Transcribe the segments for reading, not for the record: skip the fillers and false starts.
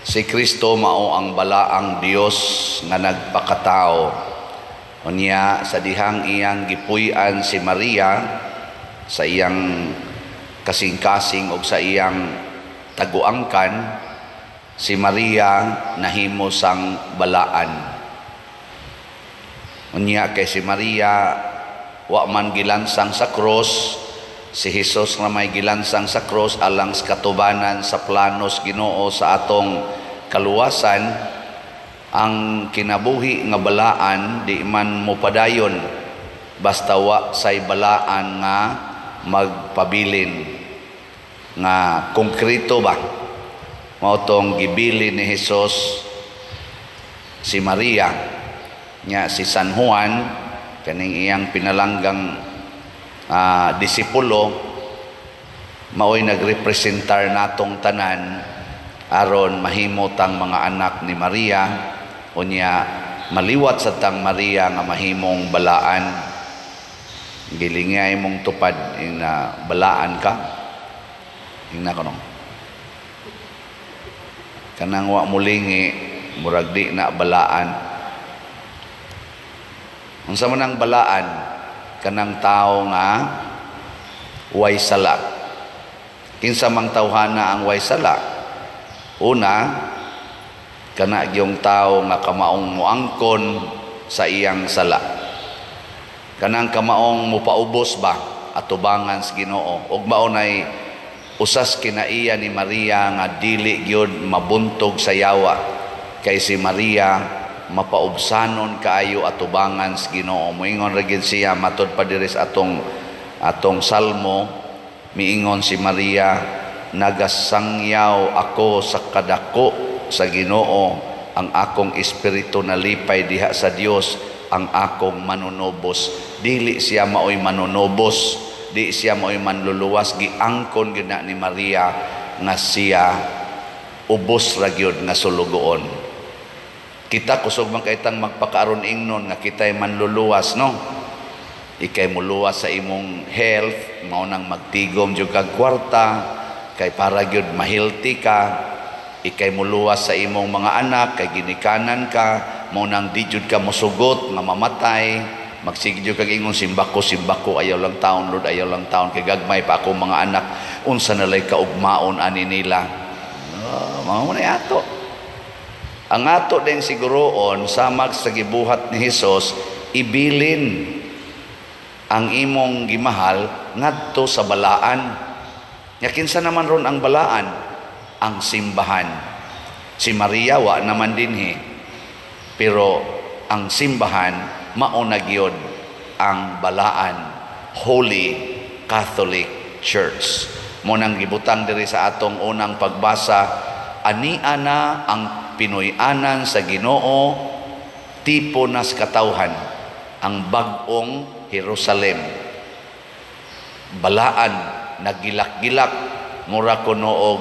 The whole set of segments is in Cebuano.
Si Kristo mao ang balaang Dios nga nagpakatao. Unya sa dihang iyang gipuy-an si Maria sa iyang kasing-kasing og sa iyang taguangkan, si Maria nahimo sang balaan. Unya kay si Maria wa man gilansang sa krus, si Jesus nga may gilansang sa krus alang sa katubanan sa planos Ginoo sa atong kaluwasan. Ang kinabuhi nga balaan di man mopadayon basta wa say balaan nga magpabilin nga konkreto ba. Mao tong gibilin ni Jesus si Maria nya si San Juan, kaning iyang pinalanggang disipulo, maoy nagrepresentar natong tanan aron mahimo tang mga anak ni Maria. Unya maliwat sa tang Maria nga mahimong balaan. Gilingay mong tupad ina balaan ka, ingna ko nung kanang wa mulingi, murag di na balaan. Unsa man ang balaan? Kanang tao nga way sala. Kinsa mang tawhana ang way sala? Una, kana gyung tao nga kamaong muangkon sa iyang sala, kanang kamaong mupaubos ba atubangan sa Ginoo, ug mao nay usas kinaiya ni Maria nga dili gyud mabuntog sa yawa, kay si Maria mapaubsanon kaayo atubangan sa Ginoo. Moingon ra gyud siya, matud pa diri sa atong salmo, miingon si Maria, "Nagasangyaw ako sa kadako sa Ginoo, ang akong espiritu nalipay diha sa Dios ang akong manunubos." Dili siya maoy manunubos, di siya maoy manluluwas, giangkon gyud na ni Maria nga siya ubos ra gyud nga sulugoon. Kita kusog man kay tang magpakaaron ingnon nga kita'y manluluwas, no? Ikay muluwas sa imong health, mao nang magtigom jud kag kwarta kay para gyud ma-healthy ka. Ikay muluwas sa imong mga anak kay ginikanan ka, mao nang di jud ka mosugot nga mamatay. Magsige jud kag ingon, "Simbako, simbako, ayaw lang taon, Lord, ayaw lang taon kay gagmay pa akong mga anak, unsa na lay kaugmaon ani nila." Oh, mao na ato. Ang ato din siguroon samag sa gibuhat ni Hesus, ibilin ang imong gimahal ngadto sa balaan. Nya kinsa naman ron ang balaan? Ang simbahan. Si Maria wa naman dinhi. Pero ang simbahan mao na gyud ang balaan, Holy Catholic Church. Mo nang gibutang diri sa atong unang pagbasa, ania na ang Pinoy-anan sa Ginoo, tipo nas katawhan, ang bag-ong Jerusalem. Balaan, nagilak-gilak, mura kuno og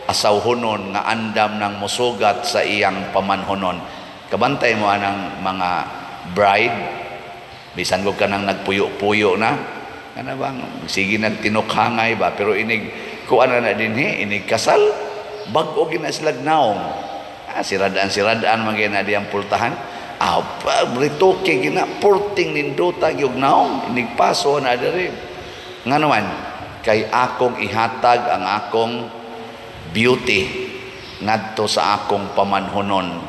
asawhonon nga andam ng musugat sa iyang pamanhonon. Kabantay mo anang mga bride, bisan ko kanang nagpuyo-puyo na, kana bang sige nagtinukhangay ba, pero inig kuan na dinhi, inig kasal, bag-o gina sila naong. Siradaan-siradaan man gina diyang pultahan. Retoke gina, porting nindota gyud naong, inig paso na diri. Ngano man, kay akong ihatag ang akong beauty ngadto sa akong pamanhonon.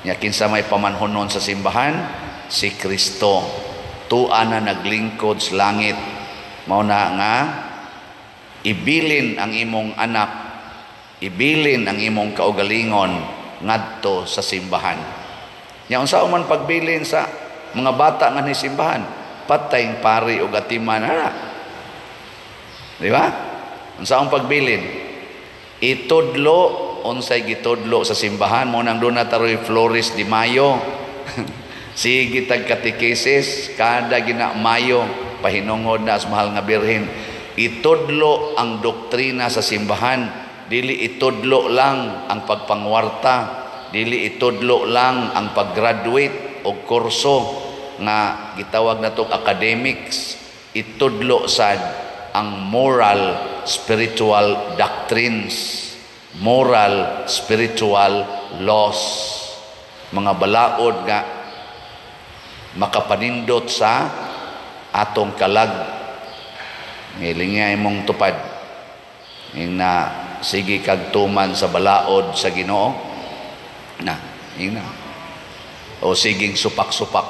Nya kinsa may pamanhonon sa simbahan? Si Kristo. Tua na naglingkod sa langit. Mao na nga ibilin ang imong anak, ibilin ang imong kaugalingon ngadto sa simbahan. Nya unsa man pagbilin sa mga bata nga ni simbahan? Patayng pari og atiman ana. Di ba? Unsa ang pagbilin? Itudlo unsay gitudlo sa simbahan. Mo nang doon na taroy Flores de Mayo. Sige tag katekesis kada gina Mayo, pahinungod na sa mahal nga Birhen. Itudlo ang doktrina sa simbahan. Dili itudlo lang ang pagpangwarta, dili itudlo lang ang paggraduate og kurso nga gitawag natong academics. Itudlo sad ang moral spiritual doctrines. Moral, spiritual loss. Mga balaod nga makapanindot sa atong kalag. Ngilinga imong tupad. Ing na sige kag tuman sa balaod sa Ginoo. Na, ing na. O siging supak-supak.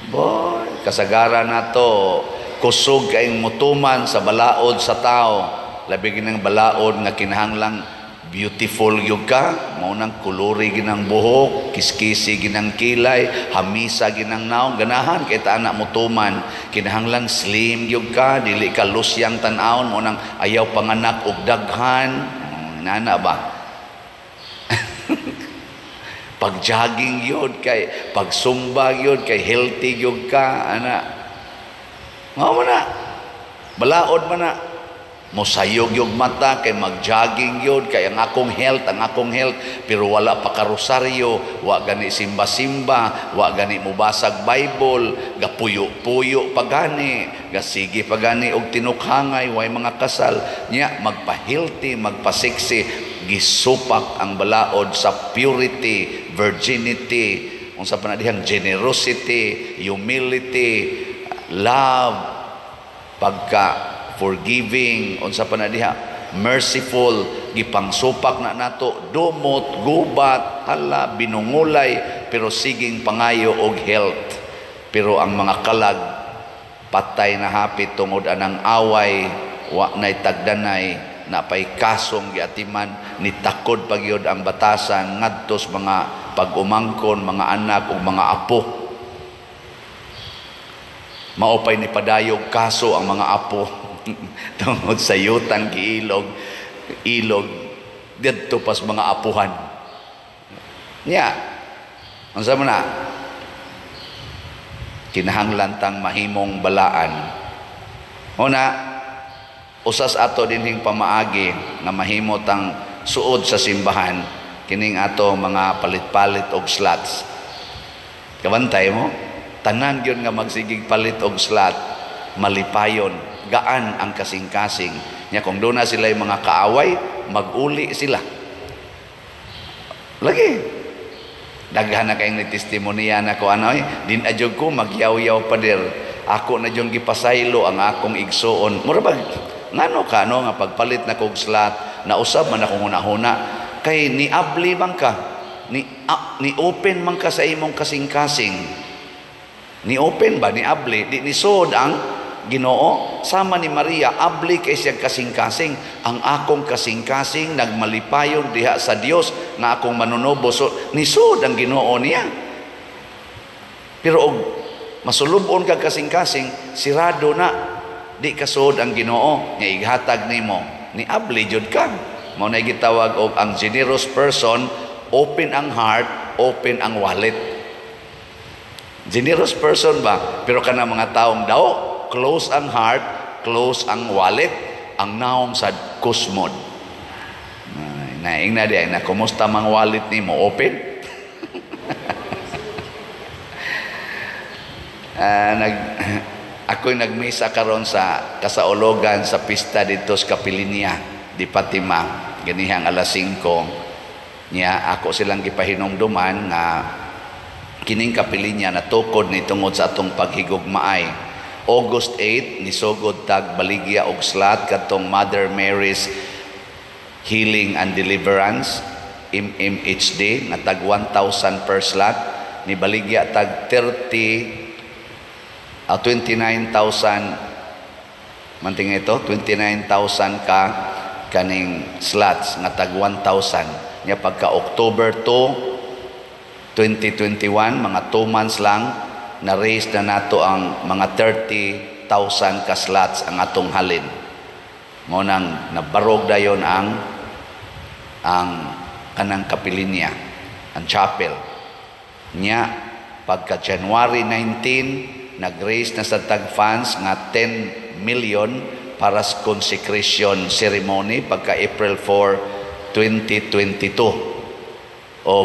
Boy, kasagaran nato kusog kayong mutuman sa balaod sa tao. Labi ginang balaod nga kinahanglang beautiful gyud ka, mao nang kuluri ginang buhok, kiskisi ginang kilay, hamisa ginang naong, ganahan kay ta ana mutuman. Kinahanglan slim gyud ka, dili ka lusyang tan-awon, mao nang ayaw panganak og daghan. Nana ba? Pag-jogging yun kay pagsumba yun kay healthy yun ka ana. Mao man na. Balaod man na. Mosayog yung mata kay mag-jogging yun kay ang akong health, ang akong health, pero wala pa karosaryo, wa gani simba-simba, wa gani mubasag Bible, gapuyo-puyo pa gani, gasige pa gani og tinukhangay, way mga kasal nya, magpa-healthy, magpa-sexy, gisupak ang balaod sa purity, virginity, unsa pa na dihang generosity, humility, love, pagka forgiving, unsa pa na diha, merciful, gipangsupak na nato, dumot, gubat, hala, binungulay, pero siging pangayo og health. Pero ang mga kalag patay na hapit tungod anang away, wa nay tagdanay, napay kasong giatiman, ni takod pagyod ang batasan ngadto sa mga pag-umangkon, mga anak ug mga apo. Maupay ni padayog kaso ang mga apo tungod sa yutang giilog ilog didto pas mga apuhan nya. Unsa man na kinahanglan tang mahimong balaan? Una, usas ato dinhing pamaagi nga mahimo tang suod sa simbahan kining ato mga palit-palit og slots. Kabantay mo, tanan gyud nga magsigig palit og slot, malipayon, gaan ang kasing-kasing nya. Kung doon na sila yung mga kaaway, mag-uli sila lagi. Daghan na kayong testimonya na ko ano, din adyog ko magyaw-yaw, pader, ako na yung gipasaylo ang akong igsuon. Mura bag ngano ka no nga pagpalit na kog slot, nausab man akong hunahuna kay ni abli man ka, ni open man ka sa imong kasing-kasing, ni open ba, ni abli, di ni suod ang Ginoo. Sama ni Maria, abli kay siya kasing-kasing. Ang akong kasing-kasing nagmalipayon diha sa Dios nga akong manunubo. So nisuod ang Ginoo niya. Pero og masulubon kag kasing-kasing sirado na, di kasuod ang Ginoo nga ighatag nimo, ni abli jud ka. Mao na gitawag og ang generous person, open ang heart, open ang wallet. Generous person ba? Pero kana mga taong daw close ang heart, close ang wallet, ang naong sa kusmod. Naing na di na, kumusta mang wallet nimo? Open? Ako'y nagmisa karon sa kasaologan sa pista dito sa Kapilinya di Fatima, ganihang alas 5 niya. Ako silang gipahinumduman nga kining kapilinya natukod ni tungod sa atong paghigugmaay. August 8 nisugod tag baligya og slot kadtong Mother Mary's Healing and Deliverance, MMHD, nga tag 1,000 per slot. Ni baligya tag 30 29,000 manting ito, 29,000 ka kaning slots nga tag 1,000 nya. Pagka October 2, 2021, mga 2 months lang, na-raise na nato ang mga 30,000 ka slots ang atong halin. Mao nang nabarog dayon ang kanang kapilinya, ang chapel. Nya pagka January 19, nag-raise na sa tag funds nga 10 million para sa consecration ceremony pagka April 4, 2022. O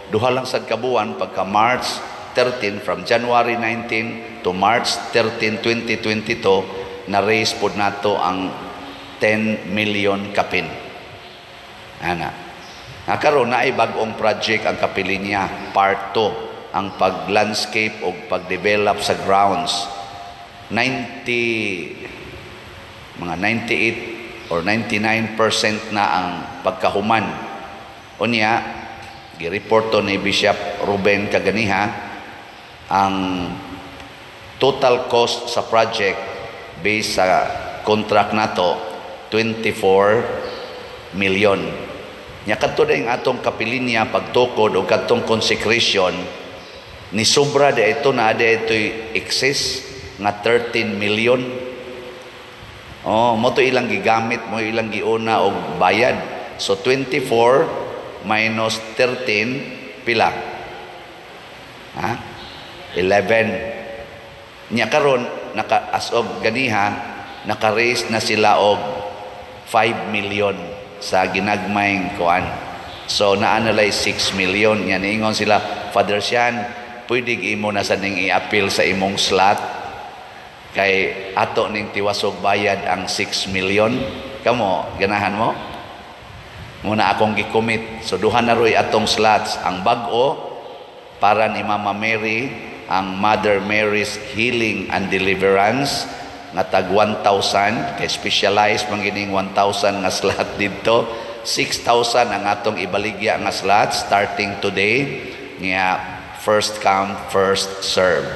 duha lang sad kabuan, pagka March 13, from January 19 to March 13, 2022, na-raise pod nato ang 10 million kapin. Ana. Nga karon naay bag-ong project ang kapilinya, part 2, ang pag-landscape o pag-develop sa grounds. 90, mga 98 or 99% na ang pagkahuman. Unya, gireporto ni Bishop Ruben kaganiha, ang total cost sa project based sa contract nato, 24 million. Nya kadto na atong kapilinya pagtukod o kadtong consecration, ni sobra di ito na di ito'y excess nga 13 million. Oh, mo to ilang gigamit, mo ilang giuna og bayad. So 24 minus 13, pila? Ha? 11. Nya karon naka, as of ganiha, naka-raise na sila og 5 million sa ginagmayng kuan. So naa na lay 6 million. Nya niingon sila, "Father Sean, pwede imo na sa ning i-appeal sa imong slot kay ato ning tiwasog bayad ang 6 million." Kamo, ganahan mo? Muna akong gi-commit. So duha na roy atong slots. Ang bag-o para ni Mama Mary, ang Mother Mary's Healing and Deliverance nga tag 1,000 kay specialized man gining 1,000 nga slot didto. 6,000 ang atong ibaligya nga slot starting today nga first come, first serve.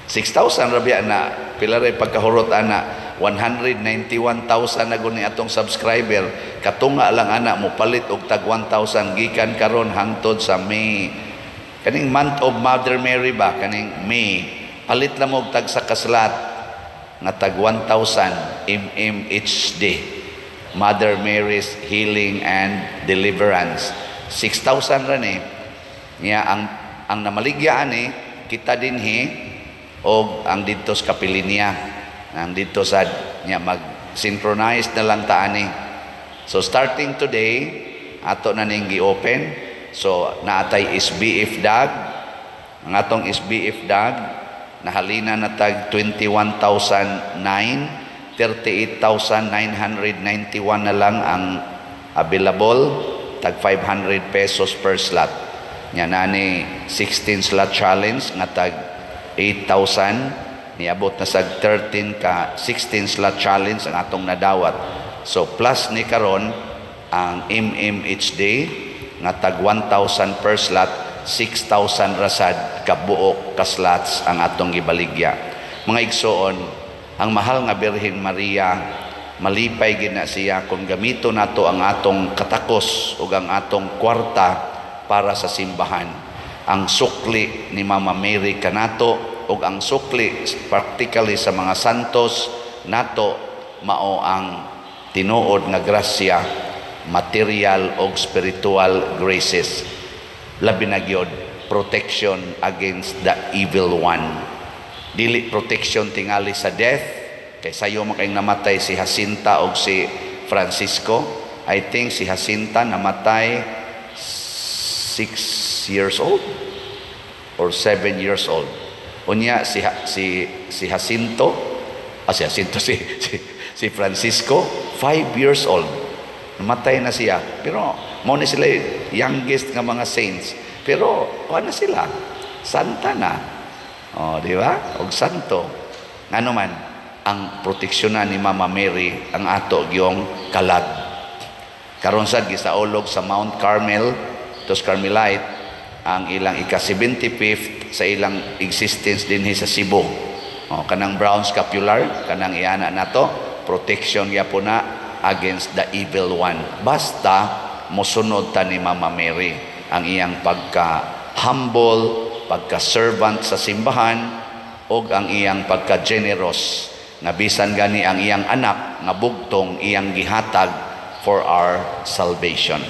6,000 ra biya na. Pila ray pagkahurot ana? 191,000 na guni atong subscriber. Katunga lang ana mo palit og tag 1,000 gikan karon hangtod sa May, kaning month of Mother Mary ba, kaning May. Palit lang mo og tag sa ka-slot nga tag 1,000, MMHD, Mother Mary's Healing and Deliverance. 6,000 ra ni. Niya ang namaligya ani kita dinhi og ang didto sa kapilinya, ang didto sa niya, mag synchronize na lang ta ani. So starting today, ato na ning gi-open. So naatay SBF DAG. Ang atong SBF DAG nahalina na tag 21,009, 38,991 na lang ang available, tag 500 pesos per slot. Nya nani 16 slot challenge nga tag 8,000, niabot na sa 13 ka 16 slot challenge ang atong nadawat. So plus ni karon ang MMHD nga tag 1,000 per slot, 6,000 rasad kabuok ka slots ang atong gibaligya. Mga igsoon, ang mahal nga Birhen Maria, malipay gid na siya kung gamito nato ang atong katakos ug ang atong kwarta para sa simbahan. Ang sukli ni Mama Mary kanato ug ang sukli practically sa mga santos nato mao ang tinuod nga grasya, material og spiritual graces, labi na gyud protection against the evil one. Dili protection tingali sa death, kay sayo man kayong namatay si Jacinta og si Francisco. I think si Jacinta namatay 6 years old or 7 years old. Unya si Jacinto, si Jacinto, si Francisco, 5 years old. Namatay na siya. Pero mo ni sila youngest nga mga saints. Pero kuha na sila. Santa na. Oh, di ba? Og santo. Ngano man ang proteksyonan ni Mama Mary ang ato gyong kalag. Karon sad gisaulog sa Mount Carmel, tos Carmelite, ang ilang ika-75th sa ilang existence dinhi sa Cebu. Oh, kanang brown scapular, kanang iana nato, protection gyapon na against the evil one. Basta mosunod ta ni Mama Mary ang iyang pagka humble, pagka servant sa simbahan og ang iyang pagka generous nga bisan gani ang iyang anak nga bugtong iyang gihatag for our salvation.